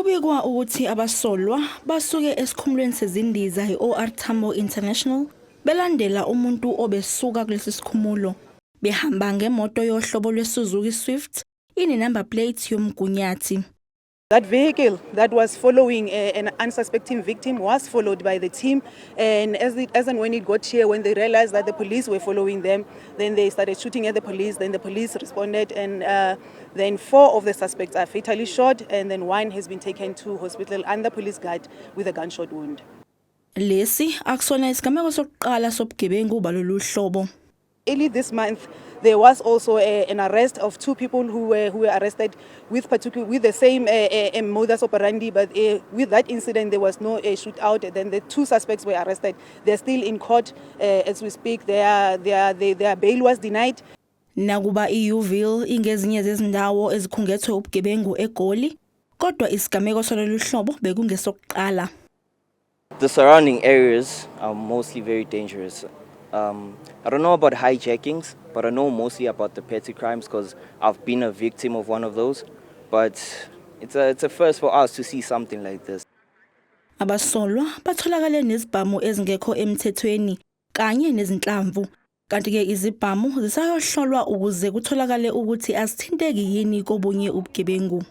Kubikwa ukuthi abasolwa basuke esikhumulweni sezindiza i-OR Tambo International belandela umuntu obesuka kulesi sikhumulo behamba ngemoto yohlobo lweSuzuki Swift number plate yomgunyathi. That vehicle that was following an unsuspecting victim was followed by the team, and as and when it got here, when they realized that the police were following them, then they started shooting at the police. Then the police responded, and then 4 of the suspects are fatally shot, and then 1 has been taken to hospital under police guard with a gunshot wound. Lesi akusona isigameko sokuqala sobugebengu balolu hlobo. Early this month, there was also an arrest of 2 people who were arrested with the same modus operandi, but with that incident there was no shootout. Then the 2 suspects were arrested. They're still in court as we speak. Their bail was denied. Nakuba iUville ingezinye zezindawo ezikhungethwe ubugebengu eGoli, kodwa isigameko salolu hlobo bekungesokuqala. The surrounding areas are mostly very dangerous. I don't know about hijackings, but I know mostly about the petty crimes because I've been a victim of one of those. But it's a first for us to see something like this. Abasolwa batholakale nezibhamu ezingekho emthethweni kanye nezinhlamvu, kanti ke izibhamu zisayohlolwa ukuze kutholakale ukuthi azithinteki yini kobunye ubugebengu.